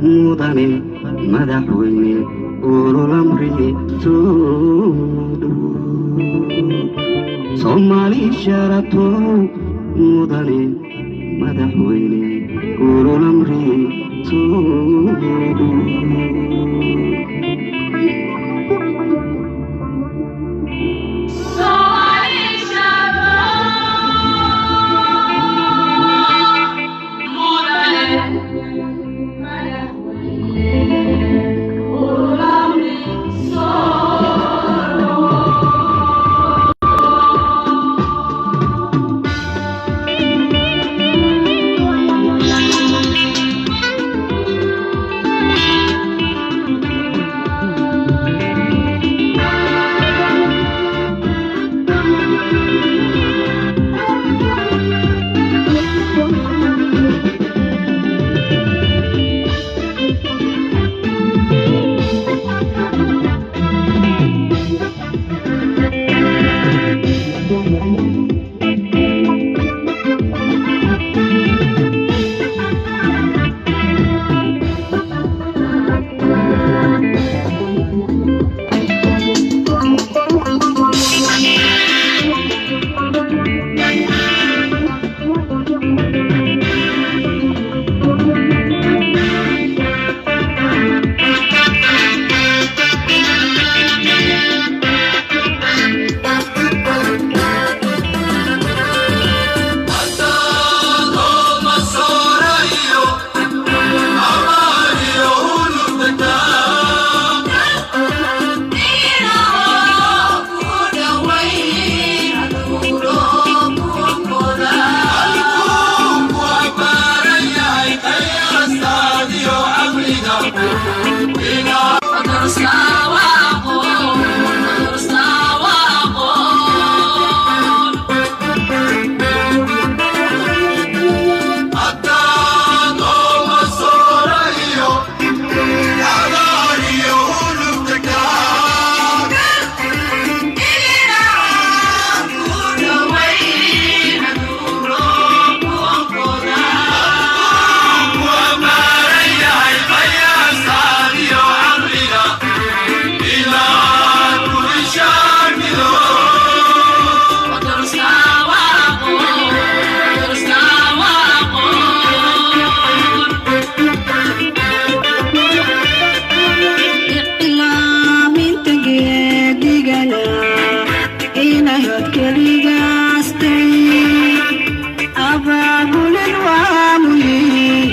Mudane madaxweyne, ululamri soo dhow. Soomaali sharatow, mudane madaxweyne, ululamri soo dhow. Iclaaminta geedigana inaad keligaastay abaabulin waa muhiim,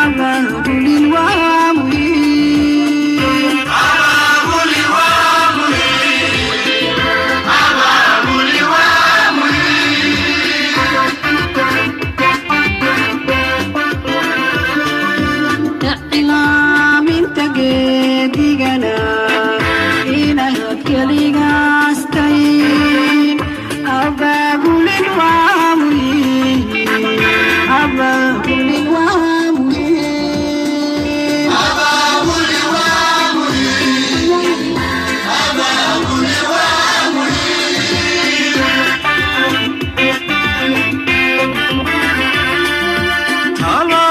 abaabulin waa muhiim. Iclaaminta geedigana inaad keligaastay abaabulin waa muhiim, abaabulin waa muhiim. Tala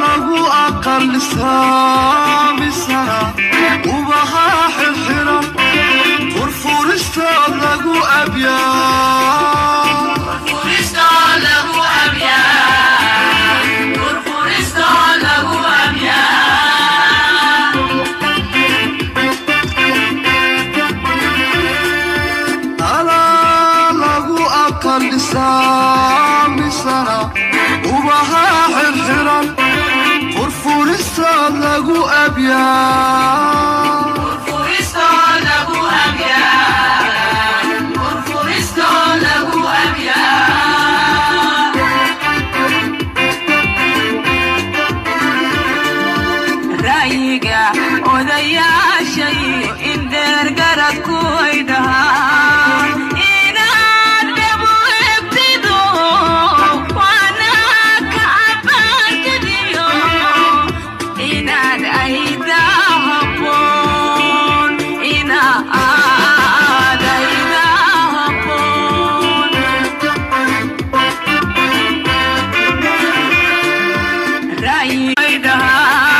lagu aqalisaamisana ubaha xirxiran furfurista lagu abyaa. Tala lagu aqalisaamisana ubaha xirxiran furfurista lagu abyaa. Ra'yiga odayaashay in deergaradku ay dhahaan inaad dhabu egtido waana ka abaartidiyo inaad ayda habboon, inaad ayda habboon. Ra'yi ay dhahaan.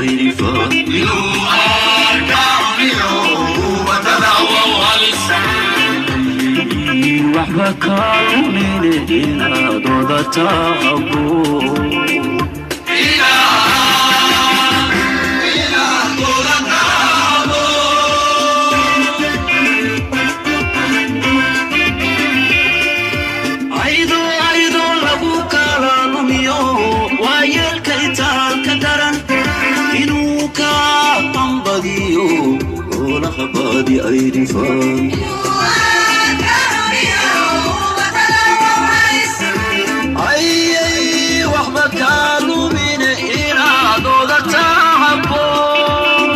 Ayrifaan waxba kaalumine inaad odataa habboon. Aydo aydo lagu kala lumiyo waayeelka itaalka daran inuu ka tambadiyo oolaha baadi ayrifaan. Ayay waxba kaa lumine inaad odataa habboon.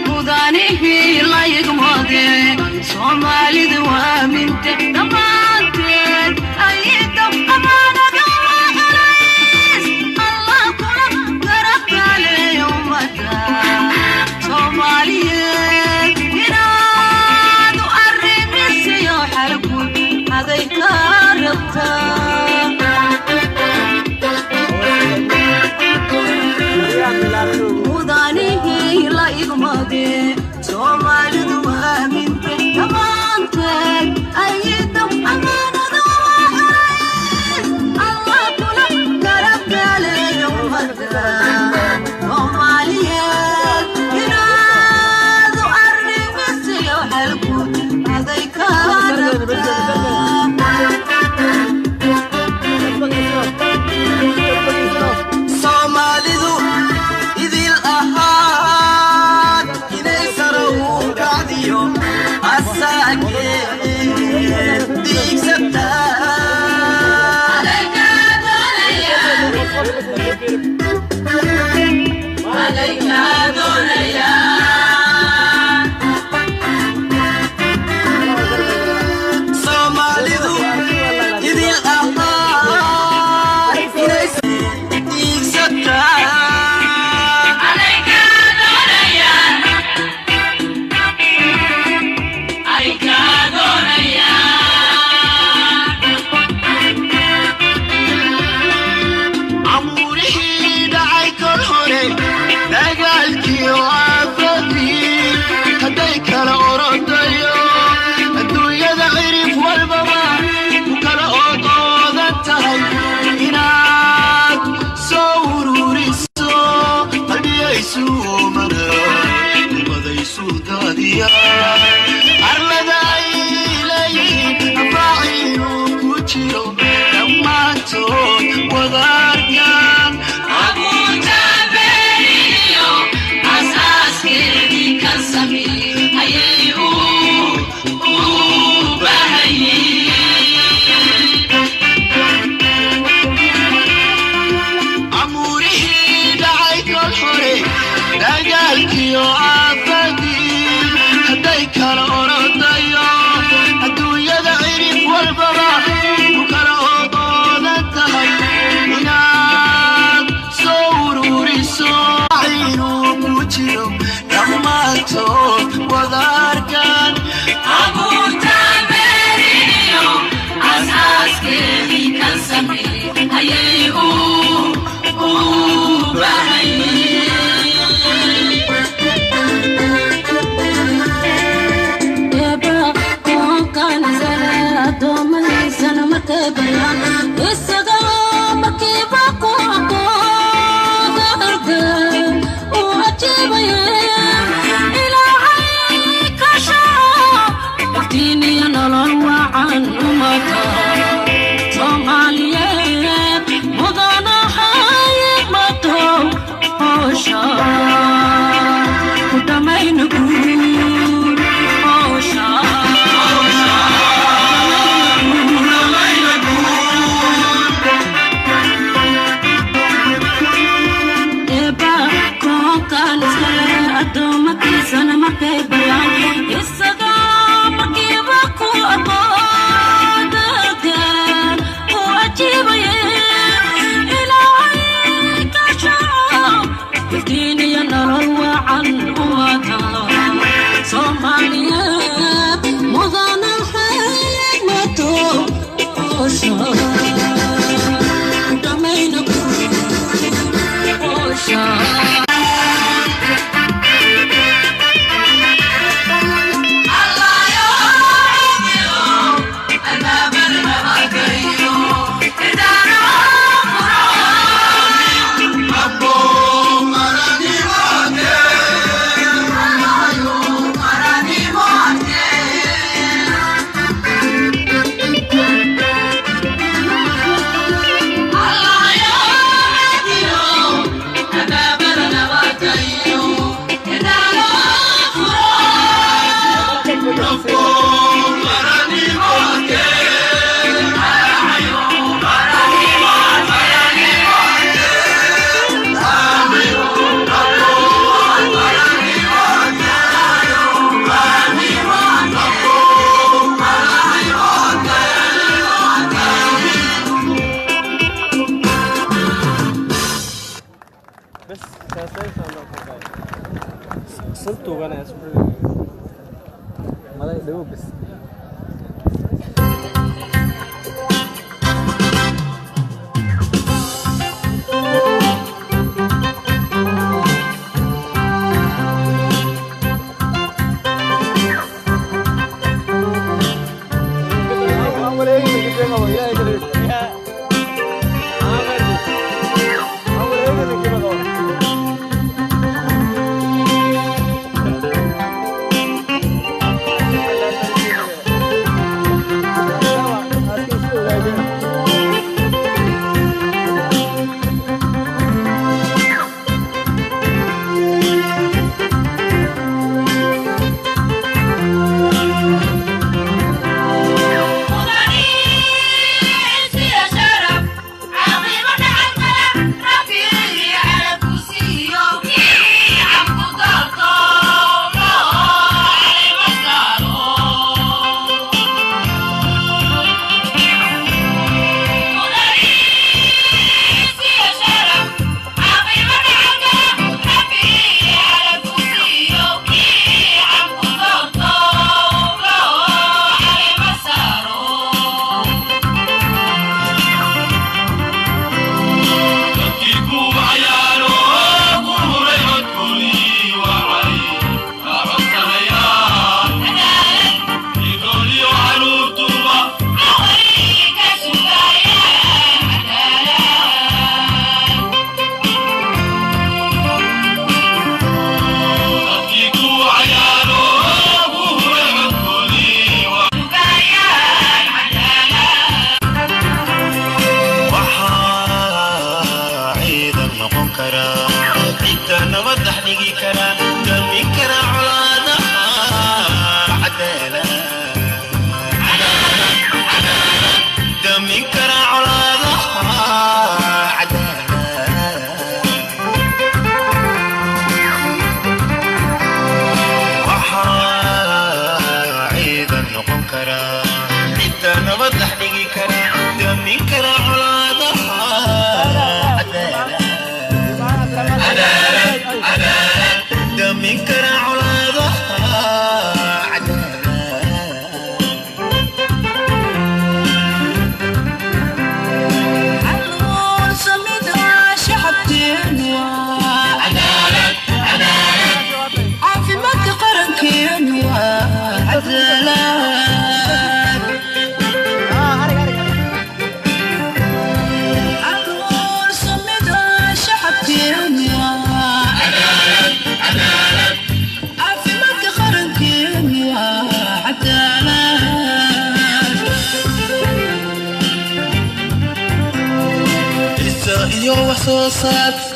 Mudanihii layigmade Soomaalida waa minte dhammaanteed ayda amaanada waa culays Allah kula garabgale ummada Soomaaliyeed inaad u arrimisiyo xalguud aday ka rabtaa. Mudanihii la igmade Soomaalidu waa minte dhammaanteed ayda amaanada waa culays Allah kula garabgale ummada Soomaaliyeed inaad u arrimisiyo xalguud aday ka rabtaa. Soomaalidu idil ahaan inay sare u kacdiyo asaageed diigsataa. Soomaalidu idil ahaan inay diigsataa. Camuurihii dhacay kol hore dagaalkiyo aafadii hadday kala orodayo adduunyada cirif walbaba ku kala odoodan tahay inaad soo ururiso qalbiyaysu oomana ilmadaysu daadiya arlada ay leeyihiin afaaciinuu ku jiro dhammaantood wadaarkan. Amuurihii dhacay kol hore dagaalkiyo aafadii hadday kala orodayo adduunyada cirif walbaba ku kala odoodan tahay inaad soo ururiso inuu ku jiro dhammaantood wadaarkan. Soomaaliyeed mudanaha mato hosha ku dhamayna guur hosha. Eebba koonkan iskale addoommadiisana markay baryaan isaga markiiba ku aqoon u ajiibaye Ilaahay kashaa iftiin iyo nolol wacan ummada Soomaaliyeed. Tuuganaya maday dhawo bas.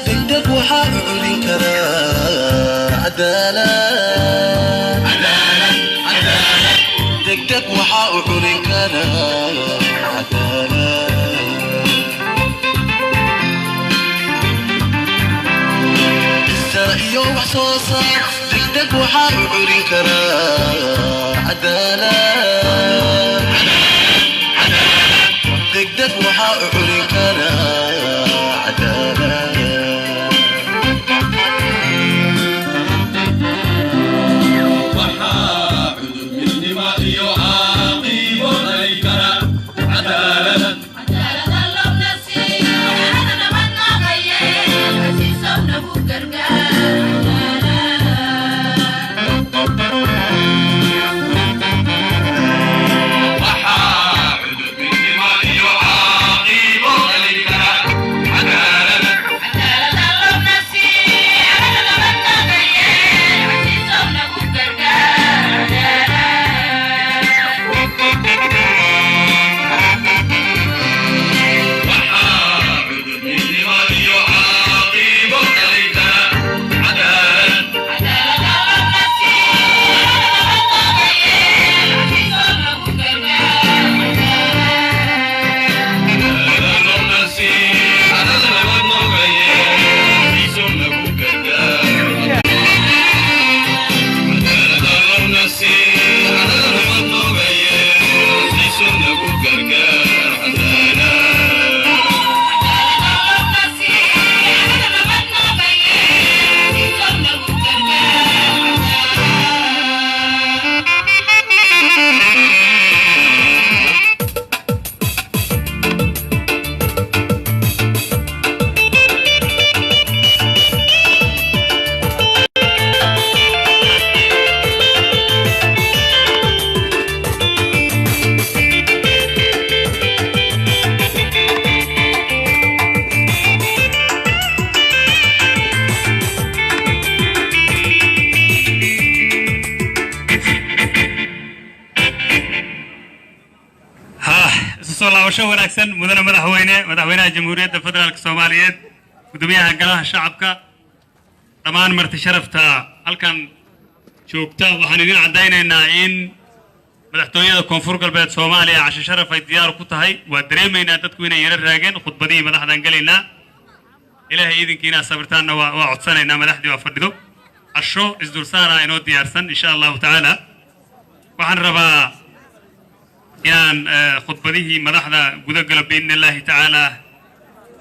Degdeg waxaa u celin karaa cadaalad, degdeg waxaa u celin karaa cadaalad. Isa iyo wax soo saar degdeg waxaa u celin karaa cadaalad, degdeg waxaa u celin karaa cadaalad. Waxaa cudub midnimo iyo caaqibo dhalin kara. Daawasho wanaagsan, mudane madaxweyne, madaxweynaha Jamhuuriyadda Federaalka Soomaaliyeed, gudoomiyaha golaha shacabka, dhammaan marti sharafta halkan joogta. Waxaan idin caddaynaynaa in madaxtooyada Koonfur Galbeed Soomaaliya casho sharaf ay diyaar ku tahay. Waa dareemaynaa dadku inay yaro raageen. Khudbadihii madaxdaan gelaynaa. Ilaahay idinkiina sabirtaanna waa codsanaynaa. Madaxdii waa fadhido, casho isdulsaara inoo diyaarsan, insha Allahu tacaala. Waxaan rabaa inaan khudbadihii madaxda guda galo, biidni Illaahi tacaala,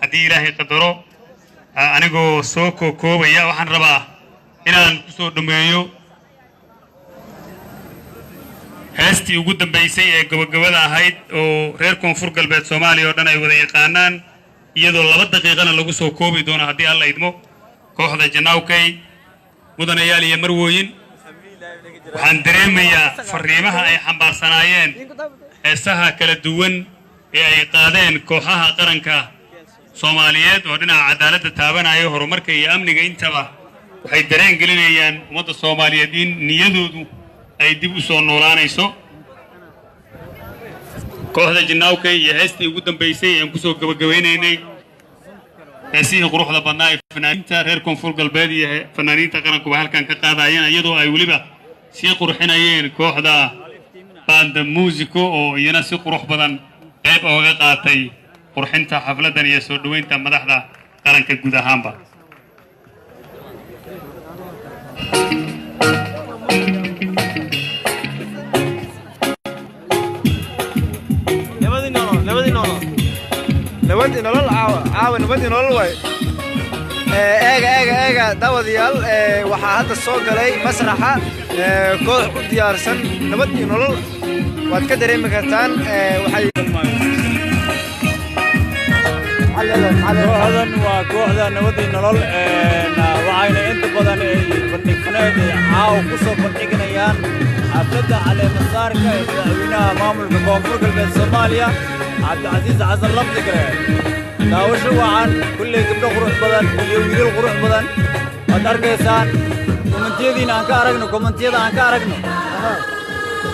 haddii Ilaahay qadaro. Anigoo soo kookoobaya, waxaan rabaa inaan kusoo dhammeeyo heestii ugu dambaysay ee gabagabada ahayd oo reer Koonfur Galbeed Soomaaliya oo dhan ay wada yaqaanaan, iyadoo 2 daqiiqana lagu soo koobi doono, haddii Alla idmo, kooxda Janawkay. Mudanayaal iyo marwooyin, waxaan dareemayaa fariimaha ay xambaarsanaayeen heesaha kala duwan ee ay qaadeen kooxaha qaranka Soomaaliyeed oo dhinaca cadaaladda taabanaya, horumarka iyo amniga intaba, waxay dareen gelinayaan ummadda Soomaaliyeed in niyadoodu ay dib u soo noolaanayso. Kooxda Janaawkay iyo heestii ugu dambaysay aan kusoo gabagabaynaynay heesihii quruxda badnaa ee fanaaniinta reer Koonfur Galbeed iyo fanaaniinta qarankuba halkan ka qaadayeen, iyadoo ay weliba sii qurxinayeen kooxda Banda Musico oo iyana si qurux badan qayb ooga qaatay qurxinta xafladdan iyo soo dhoweynta madaxda qaranka guud ahaanba. Nabadii nolol, nabadii nolol, nabadii nolol. Caawa, caawa nabadii nolol waay. Eega, eega, eega, daawadayaal, waxaa hadda soo galay masraxa koox u diyaarsan nabad iyo nolol. Waad ka dareemi kartaan. Waxay Kooxdan waa kooxda nabadii nolol, waxayna inta badan ay bandhig faneed ay caawa ku soo bandhiganayaan xafladda caleemasaarka ee madaxweynaha maamulka Koonfur Galbeed Soomaaliya, Cabdicasiis Xasan Lafdigre. Daawasho wacan. Kulley gabdho qurux badan iyo wiilal qurux badan waad arkaysaan. Kommentiyadiina aan ka aragno, kommentiyada aan ka aragno,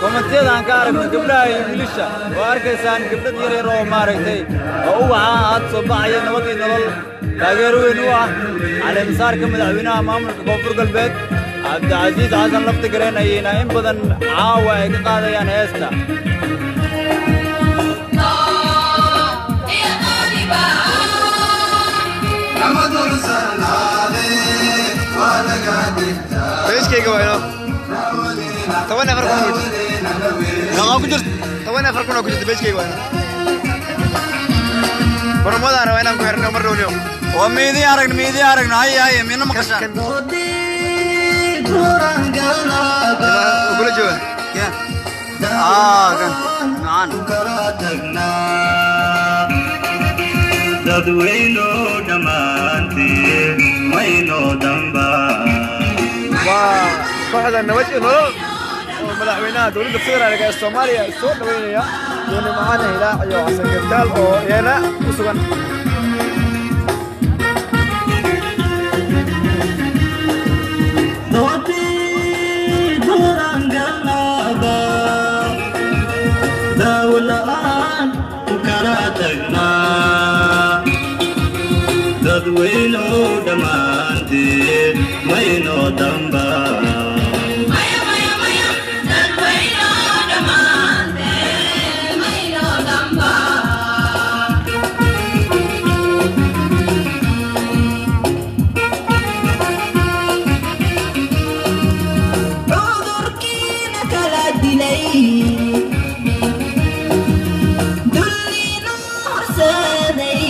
kommentiyada aan ka aragno gabdhaha iyo wiilasha. Waa arkaysaan gabdhad yar yar oo maaragtay oo ubaxa aad soo baxaya. Nabadii nolol taageero weyn u ah caleemasaarka madaxweynaha maamulka Koonfur Galbeed, Cabdicasiis Xasan Laftigareen, ayayna in badan caawa ay ka qaadayaan heesta. Page-kayga waa inoo 14,000 ku jirto. Meeqaa ku jirta? 14,000 oo ku jirta page-kayga. Waa inoo promo-daana waa inaan ku xirno mar dhowniyo. Waa miidii aragno, miidii aragno. Haye, haye, miina maqashaan? Kula jooga. Aa, kan macaan. Dadweyno dhammaanteen maynoo damba. Waa kooxda nabad iyo nolol oo madaxweynaha dowladda federaalka ee Soomaaliya soo dhaweynaya, iyo Nimcaan Hilaac iyo Xasan Gabtaal oo iyana ku sugan. Daawola'aan ku kala tagnaa, dadweyno dhammaanteen maynoo damba. Cudurkiina kala dilay, dullina horseeday.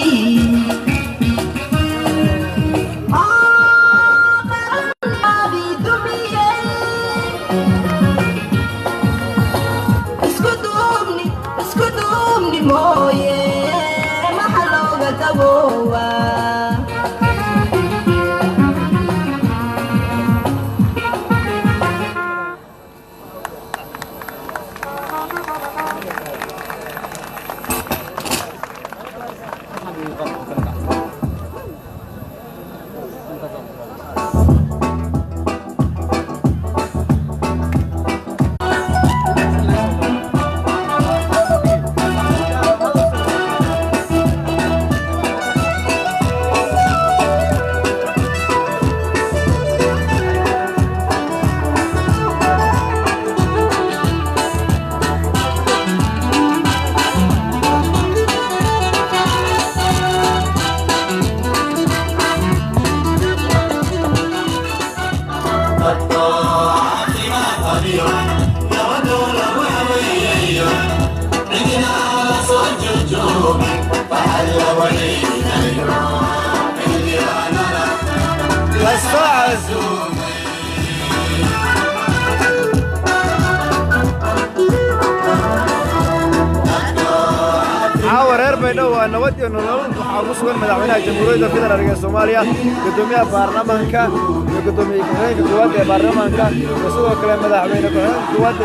Baydhabo waa nabad iyo nolol. Waxaa ku sugan madaxweynaha Jamhuuriyadda Federaalka ee Soomaaliya, gudoomiyaha baarlamaanka iyo gudoomiye ku-xigeenka koowaad ee baarlamaanka, iyo sidoo kale madaxweyne ku-xigeenka koowaad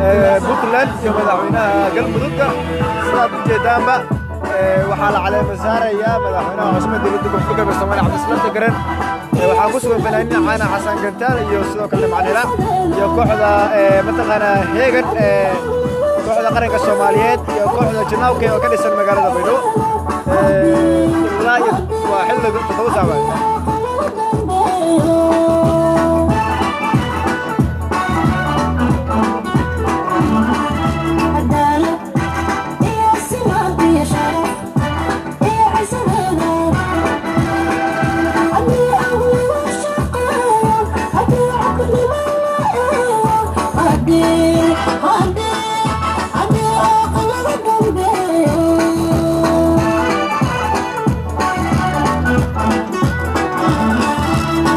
ee Puntland iyo madaxweynaha Galmudugga. Sidaad u jeedaanba, waxaa la caleema saarayaa madaxweynaha cusub ee dowladda Koonfur Galbeed Soomaaliya, Cabdisalaam Lafta-Gareen. Waxaa ku sugan fanaaniin caana, Xasan Gantaal iyo sidoo kale Macalin Hilaac iyo kooxda mataqaanaa Heegan, kooxda qaranka Soomaaliyeed iyo kooxda Janaawke oo ka dhisan magaalada Baydhabo. Ilaa iyo waa xilliga 7 saac waaye. Cadaalad iyo simaan iyo sharaf iyo cisadeeda, haddii lagu shaqeeyo, haddii codnimo la eego, haddii ooqa laga dambeeyo.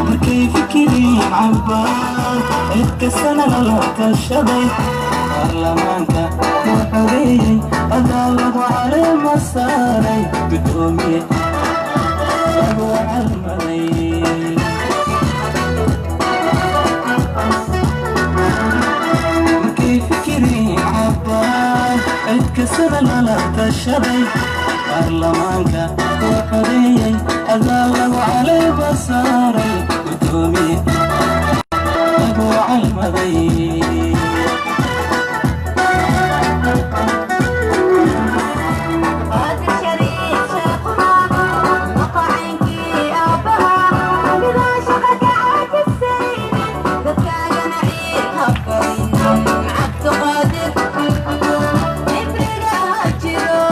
Markay fikiriin cabbaan, cid kastana lala tashaday, baarlamaanka ku xogeeyey, adaa lagu caleema saaray, gudoomiye lagu calmaday. Markay fikiriin cabbaan, cid kastana lala tashaday, baarlamaanka ku xogeeyey, adaa lagu caleema saaray, gudoomiye lagu calmaday. Qaadir Shariif Sheekhuna maqacinkii aabbaha, midaan shaqa ka caajisaynin, dadkaagana ciid ha karin. Cabdiqaadir cimriga ha jiro.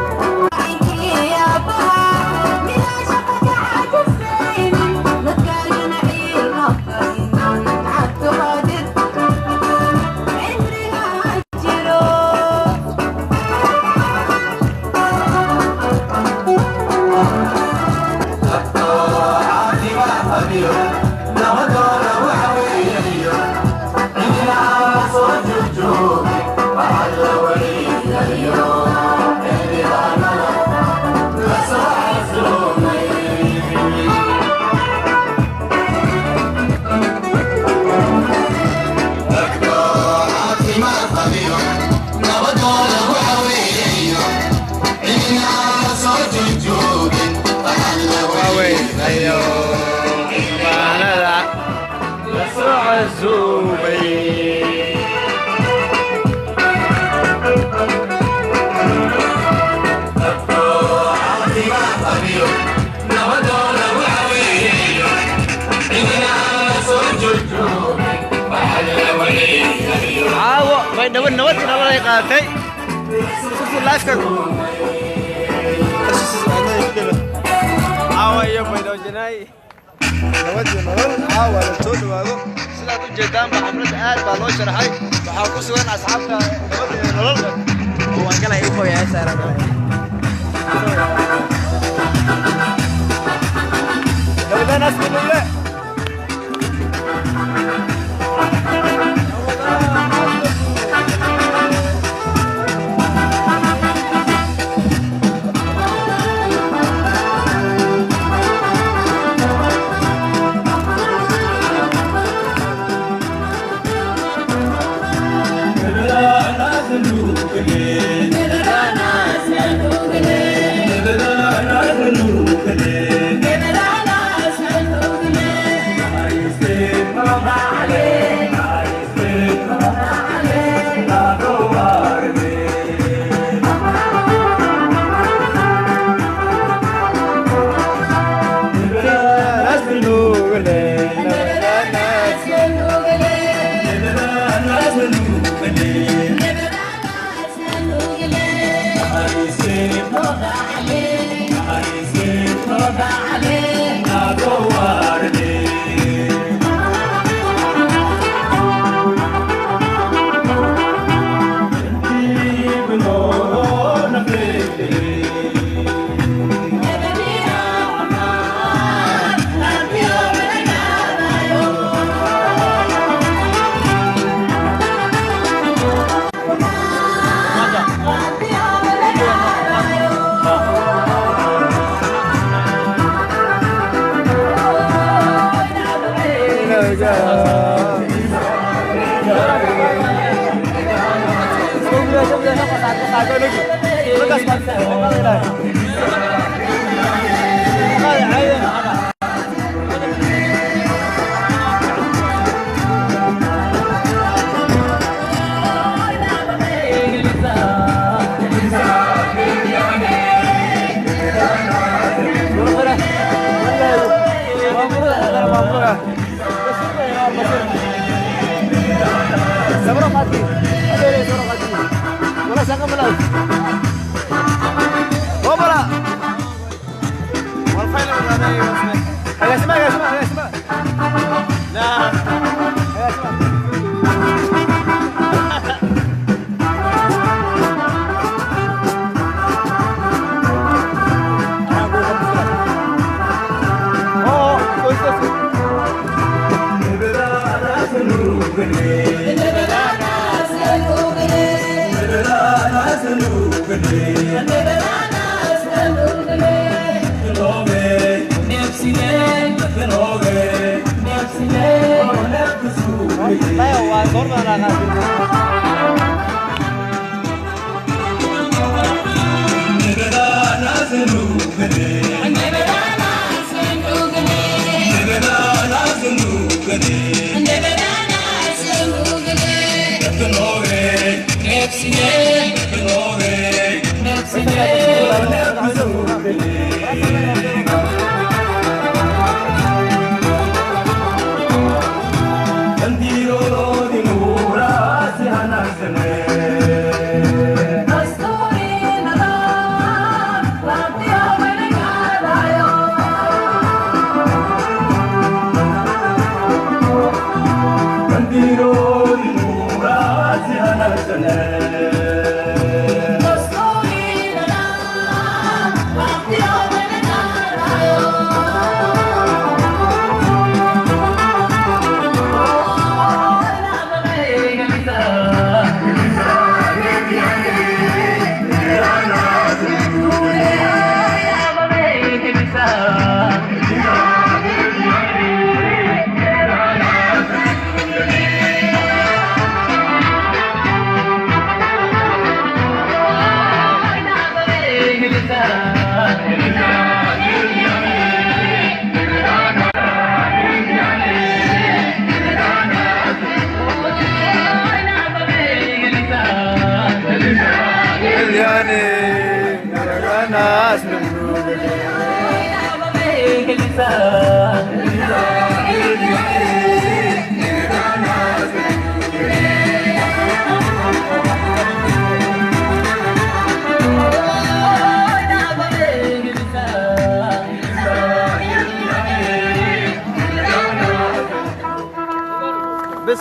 Maqacinkii aabbaha, midaan shaqa ka caajisaynin, dadkaagana ciid ha karin. Cabdiqaadir cimriga ha jiro. Xildhibaanada la soo casuumay. Caawo Baydhabo nabad iyo nolol ay qaadatay. Live-ka caawa iyo Baydhabo Janaay, nabad iyo nolol caawa la soo dhawaado. Sidaad u jeedaanba, xafladda aad baa loo sharaxay. Waxaa ku sugan asxaabta nabad iyo nolol. Waan galay u fogeeyaa saaran nabadaan asmi nuule.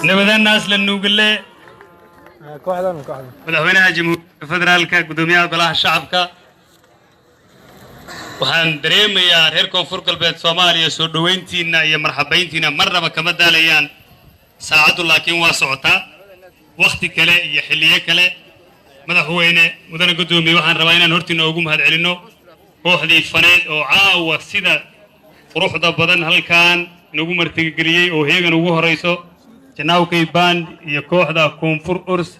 Nabadanaas la nuugale madaxweynaha jamhuuriyadda federaalka, guddoomiyaha golaha shacabka. Waxaan dareemayaa reer Koonfur Galbeed Soomaaliya soo dhoweyntiinna iyo marxabayntiina marnaba kama daalayaan. Saacaddu laakiin waa socotaa, wakhti kale iyo xilliyo kale. Madaxweyne, mudane guddoomiye, waxaan rabaa inaan hortiina ugu mahadcelinno kooxdii faneed oo caawa sida quruxda badan halkan inagu martigeliyey, oo heegan ugu horayso Janaawkay Band iyo kooxda Koonfur Urs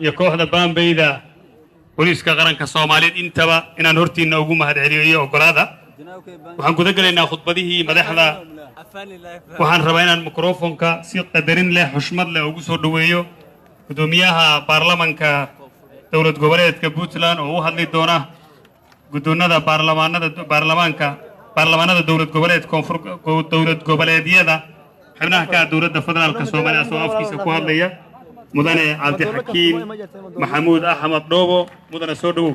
iyo kooxda Baambeyda Booliiska Qaranka Soomaaliyeed. Intaba inaan hortiinna ugu mahadceliyo iyo oggolaada. Waxaan guda gelaynaa khudbadihii madaxda. Waxaan rabaa inaan mikrofonka si qadarin leh, xushmad leh ugu soo dhoweeyo guddoomiyaha baarlamanka dowlad goboleedka Puntland, oo u hadli doona guddoonada baarlamaanada baarlamaanka baarlamaanada dowlad goboleed koonfur dowlad goboleedyada xubnaha ka ah dowladda federaalka Soomaaliya, asoo afkiisa ku hadlaya, mudane Cabdixakiim Maxamuud Axmed Dhoobo. Mudane, soo dhowow.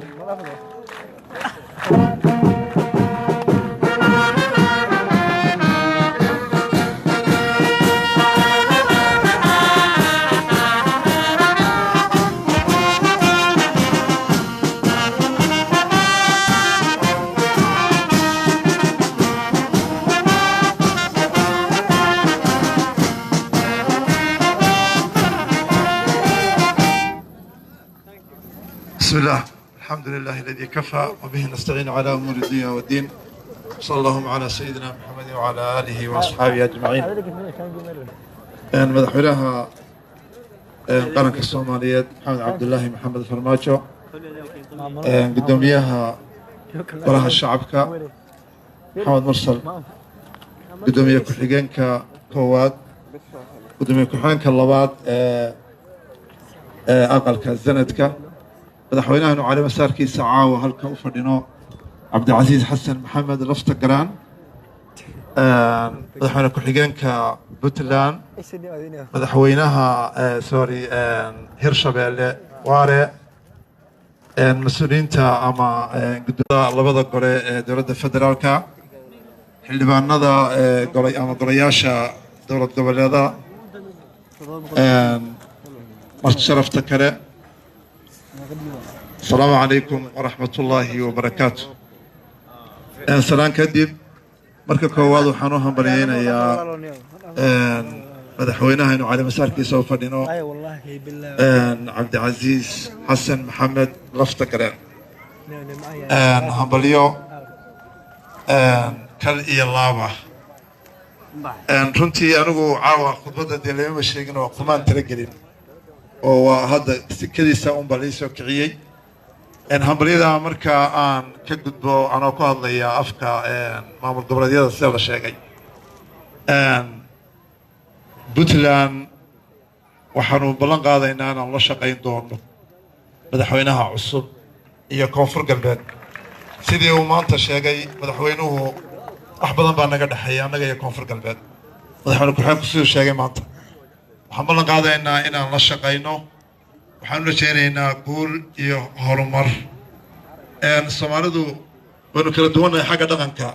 بسم الله، الحمد لله الذي كفى، وبه نستعين على أمور الدنيا والدين. صلى اللهم على سيدنا محمد وعلى آله وأصحابه أجمعين. Madaxweynaha qaranka Soomaaliyeed Maxamed Cabdulaahi Maxamed Farmaajo, gudoomiyaha golaha shacabka Maxamed Mursal, gudoomiye ku-xigeenka koowaad, gudoomiye ku-xigeenka labaad ee aqalka sanadka, madaxweynahanu caleema saarkiisa caawa halka u fadhino Cabdicasiis Xasan Maxamed Lafta Garaan, madaxweyne ku-xigeenka Puntland, madaxweynaha, sorry, Hirshabeelle Waare, mas-uuliyiinta ama gudooda labada gole ee dowladda federaalka, xildhibaanada golay ama golayaasha dowlad goboleeda, marti sharafta kale, asalaamu calaykum waraxmat ullaahi wabarakaatu. Salaan kadib, marka koowaad waxaan u hambalyeynayaa madaxweynaha inu caleemasaarkiisa u fadhino Cabdicasiis Xasan Maxamed Lafta Gareen, hambalyo kal iyo laaba. Runtii anigu caawa khudbadda dee lamama sheegin oo kumaan talagelin oo waa hadda sikadiisa unbaa liisoo kiciyey. Hambalyada marka aan ka gudbo, anoo ku hadlaya afka maamul goboleedyada sida la sheegay, Puntland waxaanu ballan qaadaynaa inaan la shaqayn doono madaxweynaha cusub iyo Koonfur Galbeed. Sidii uu maanta sheegay madaxweynuhu, wax badan baa naga dhexeeya annaga iyo Koonfur Galbeed. Madaxweyne ku-xigeenku siduu sheegay maanta, waxaan ballan qaadaynaa inaan la shaqayno. Waxaan u rajaynaynaa guul iyo horumar. Soomaalidu waynu kala duwannahay xagga dhaqanka.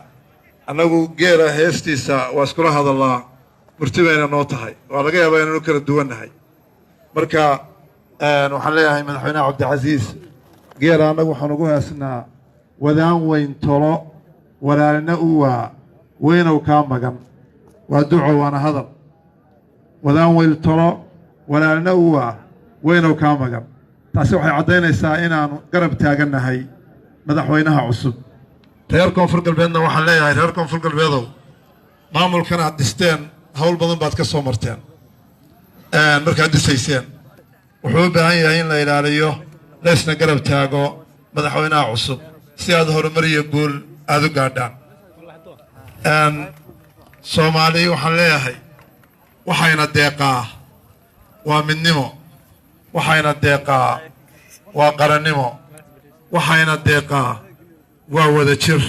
Annagu geela heestiisa waa iskula hadallaa, murti bayna noo tahay. Waa laga yaabaa inaanu kala duwannahay. Marka waxaan leeyahay madaxweynaha Cabdicasiis, geela annagu waxaan ugu heesnaa: "Wadaan weyn tolo walaalna u waa weynow kaa magan." Waa duco waana hadal. "Wadaan weyn tolo walaalna u waa weynow kaa magan." Taasi waxay caddaynaysaa inaanu garab taagannahay madaxweynaha cusub. Reer Koonfur Galbeedna waxaan leeyahay: reer Koonfur Galbeedow, maamulkan aad dhisteen hawl badan baad ka soo marteen markaad dhisayseen. Wuxuu u baahan yahay in la ilaaliyo, laysna garab taago madaxweynaha cusub si aad horumar iyo guul aada u gaadhaan. Soomaali waxaan leeyahay, waxayna deeqaa waa midnimo, waxayna deeqaa waa qarannimo, waxayna deeqaa waa wada jir.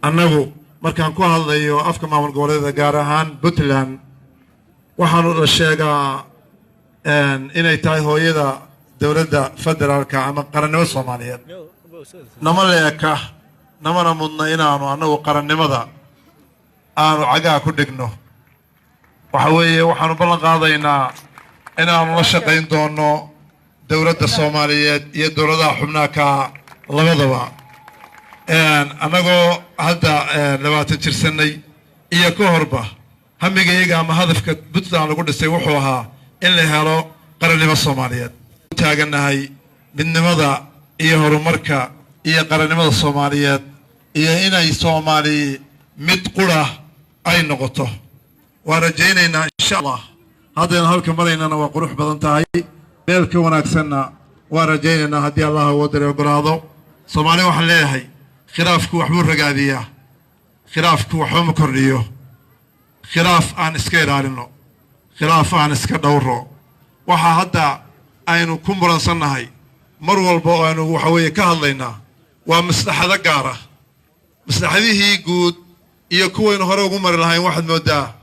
Annagu markaan ku hadlayo afka maamul goboleeda, gaar ahaan Puntland, waxaanu la sheegaa inay tahay hooyada dowladda federaalka ama qarannimo Soomaaliyeed. Nama leeka namana mudna inaanu annagu qarannimada aanu cagaha ku dhigno. Waxa weeye, waxaanu ballan qaadaynaa inaanu la shaqayn doono dowladda Soomaaliyeed iyo dowladaha xubnaha ka labadaba. Annagoo hadda 20 jirsanay iyo ka horba, hamigayaga ama hadafka Puntland lagu dhisay wuxuu ahaa in la helo qarannimo Soomaaliyeed. Taagannahay midnimada iyo horumarka iyo qarannimada Soomaaliyeed iyo inay Soomaali mid qura ay noqoto waan rajaynaynaa, insha Allah. Haddaynu halka maraynana waa qurux badan tahay, meel ka wanaagsanna waan rajaynaynaa haddii Allah wadari ogolaado. Soomaali waxaan leeyahay, khilaafku waxbuu ragaadiyaa, khilaafku waxba ma kordhiyo. Khilaaf aan iska ilaalino, khilaaf aan iska dhowro. Waxaa hadda aynu ku muransannahay mar walba oo aynu waxa weeye ka hadlaynaa waa maslaxado gaara. Maslaxadihii guud iyo kuwaynu hore ugu mari lahayn waxaad mooddaa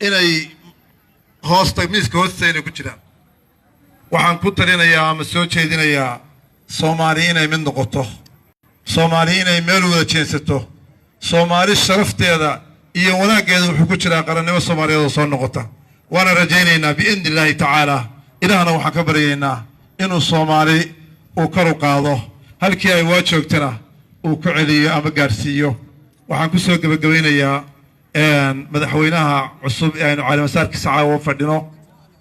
inay hoosta miiska hoostiisa inay ku jiraan. Waxaan ku talinayaa ama soo jeedinayaa Soomaali inay mid noqoto, Soomaali inay meel wada jeensato. Soomaali sharafteeda iyo wanaaggeeda wuxuu ku jiraa qarannimo Soomaaliyeed oo soo noqota. Waana rajaynaynaa biidni illaahi tacaala. Ilaahna waxaan ka baryaynaa inuu Soomaali uu kor u qaado, halkii ay waa joogtana uu ku celiyo ama gaadhsiiyo. Waxaan ku soo gebagabaynayaa madaxweynaha cusub ee aynu caleemasaarkiisa caawa fadhino,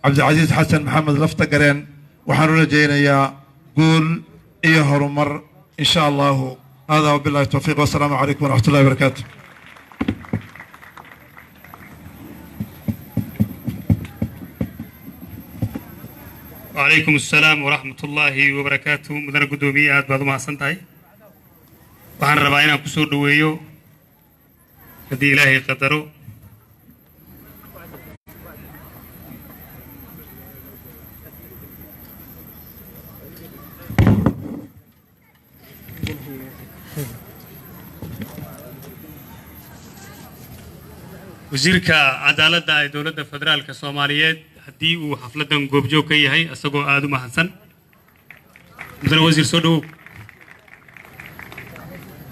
Cabdicasiis Xasan Maxamed Lafta Gareen, waxaan u rajaynayaa guul iyo horumar, insha Allahu. Hada wabillahi towfiiq, wasalaamu calaykum waraxmat ullahi wabarakaatu. Wacalaykum assalaam waraxmat ullaahi wabarakaatu. Mudane guddoomiye, aad baad u mahadsan tahay. Waxaan rabaa inaan ku soo dhoweeyo, haddii Ilaahay qadaro, wasiirka cadaaladda ee dowladda federaalka Soomaaliyeed, haddii uu xafladdan goobjoog ka yahay, isagoo aada u mahadsan. Mudane wasiir, soo dhowow.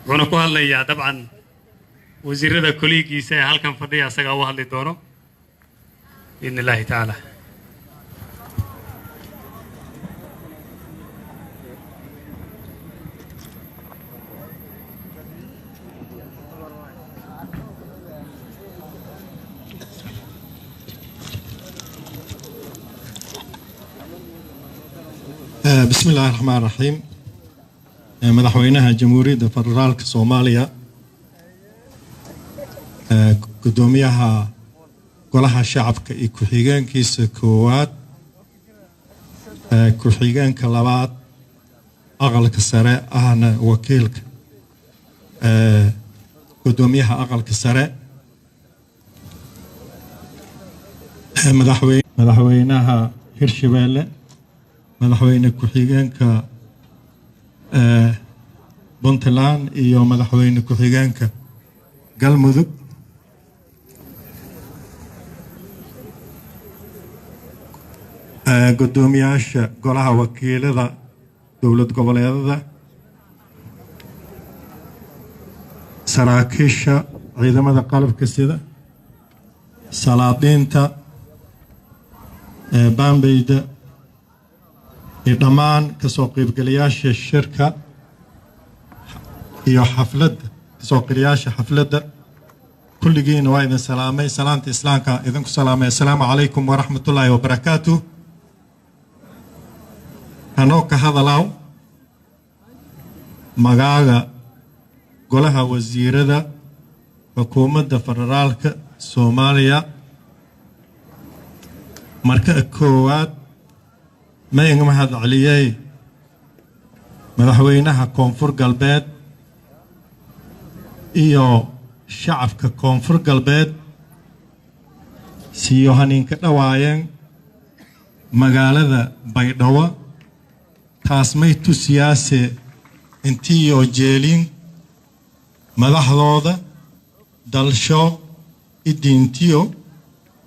Wuxuuna ku hadlayaa dabcan wasiirada koliigiisa ee halkan fadhiya, asagaa u hadli doono biidni illaahi tacaala. بسم الله الرحمن الرحيم. Madaxweynaha Jamhuuriyadda Federaalka Soomaaliya, gudoomiyaha Golaha Shacabka iyo ku-xigeenkiisa koowaad, ku-xigeenka labaad, Aqalka Sare ahna wakiilka gudoomiyaha Aqalka Sare, madaxweynaha Hirshabeelle, madaxweyne ku-xigeenka Puntland iyo madaxweyne ku-xigeenka Galmudug, gudoomiyaasha golaha wakiilada dowlad goboleedada, saraakiisha ciidamada qalabka sida, salaadiinta, baambeyda iyo dhammaan kasoo qaybgalayaasha shirka iyo xafladda, kasoo qeylayaasha xafladda, kulligiina waa idin salaamay. Salaanta Islaamka idinku salaamay. Assalaamu calaykum waraxmatullaahi wabarakaatu. Anoo ka hadalaw magaaga golaha wasiirada xukuumadda federaalka Soomaaliya, marka koowaad ma iga mahad celiyey madaxweynaha Koonfur Galbeed iyo shacabka Koonfur Galbeed siyo haniinka dhawaayeen magaalada Baydhabo. Taas may tusiyaase intiiyo jeelin madaxdooda dalsho idiintiyo.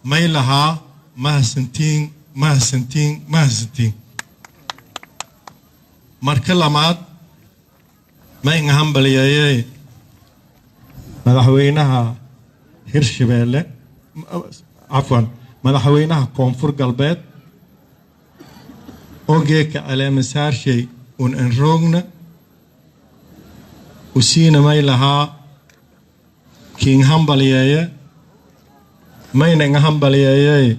May lahaa mahadsantiin, mahadsantiin, mahadsantiin. Marka labaad, ma inga hambaliyeeyey madaxweynaha Hirshabeelle, cafwan, madaxweynaha Koonfur Galbeed ogeeka caleemasaarshay un enroogna usiina. May lahaa kiin hambaliyeeye, mayna inga hambaliyeeyey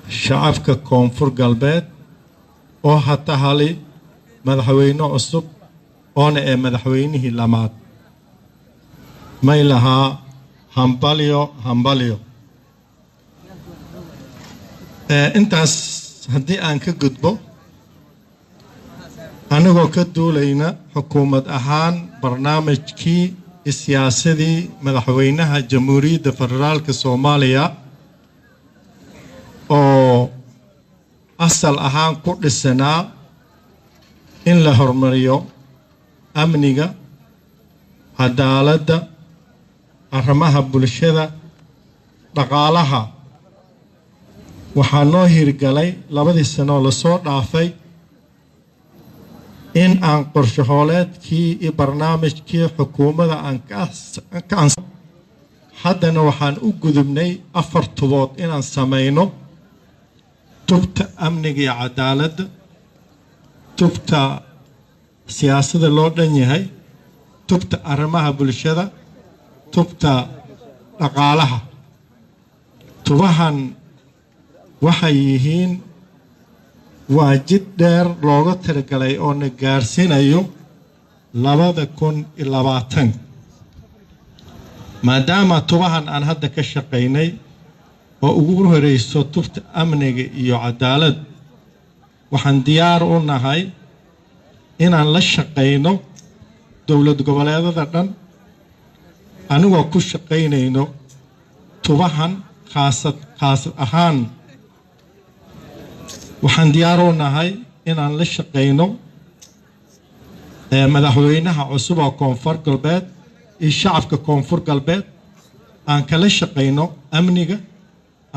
shacabka Koonfur Galbeed oo hata hali madaxweyne cusub oona ee madaxweynihii lamaad. May lahaa hambalyo, hambalyo. Intaas haddii aan ka gudbo, anagoo ka duulayna xukuumad ahaan barnaamijkii siyaasadii madaxweynaha Jamhuuriyadda Federaalka Soomaaliya oo asal ahaan ku dhisanaa in la horumariyo amniga, cadaaladda, arrimaha bulshada, dhaqaalaha, waxaa noo hirgalay 2dii sanoo lasoo dhaafay in aan qorshahooleedkii iyo barnaamijkii xukuumadda aan ka. Haddana waxaan u gudubnay 4 tubood inaan samayno: tubta amniga iyo cadaaladda, tubta siyaasadda loo dhan yahay, tubta arrimaha bulshada, tubta dhaqaalaha. Tubahan waxay yihiin waa jid dheer looga talagalay oo na gaarsiinayo 2020. Maadaama tubahan aan hadda ka shaqaynay oo ugu horeyso tubta amniga iyo cadaalad, waxaan diyaar u nahay inaan la shaqayno dowlad goboleedada dhan, anigoo ku shaqaynayno tubahan. Khaasad khaas ahaan waxaan diyaar u nahay inaan la shaqayno madaxweynaha cusub oo Koonfur Galbeed iyo shacabka Koonfur Galbeed, aan kala shaqayno amniga,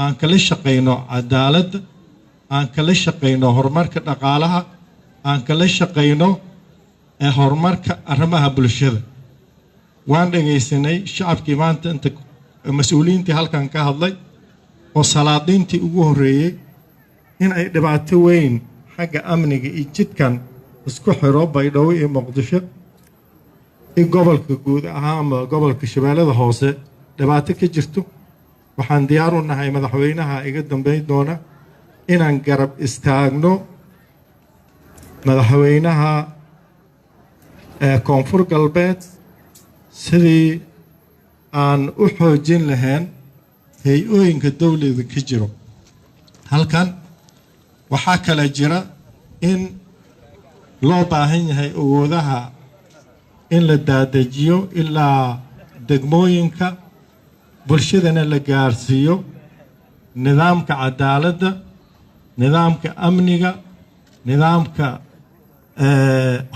aan kala shaqayno cadaaladda, aan kala shaqayno horumarka dhaqaalaha, aan kala shaqayno horumarka arrimaha bulshada. Waan dhegaysanay shacabkii maanta inta mas-uuliyiintii halkan ka hadlay oo salaadiintii ugu horreeyey in ay dhibaato weyn xagga amniga iyo jidkan isku xiro Baydhabo iyo Muqdisho iyo gobolka guud ahaan ama gobolka Shabeellada Hoose dhibaato ka jirto. Waxaan diyaar u nahay madaxweynaha iga dambeyn doona inaan garab istaagno madaxweynaha Koonfur Galbeed sidii aan u xoojin lahayn hay-ooyinka dowlada ka jiro halkan. Waxaa kale jira in loo baahan yahay awoodaha in la daadejiyo ilaa degmooyinka, bulshadana la gaarsiiyo nidaamka cadaaladda, nidaamka amniga, nidaamka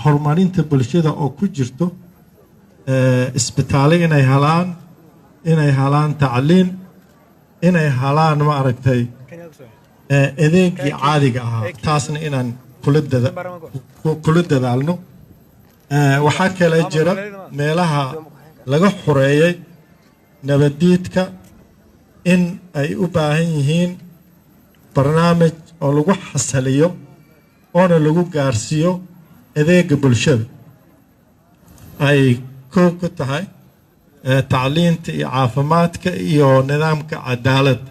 horumarinta bulshada oo ku jirto isbitaallo inay helaan, inay helaan tacliin, inay helaan, ma aragtay, adeegii caadiga ahaa. Taasna inaan kula dadaalno. Waxaa kale jira meelaha laga xoreeyey nabadiidka in ay u baahan yihiin barnaamij oo lagu xasaliyo oona lagu gaarsiiyo adeega bulshada, ay koob ku tahay tacliinta iyo caafimaadka iyo nidaamka cadaaladda.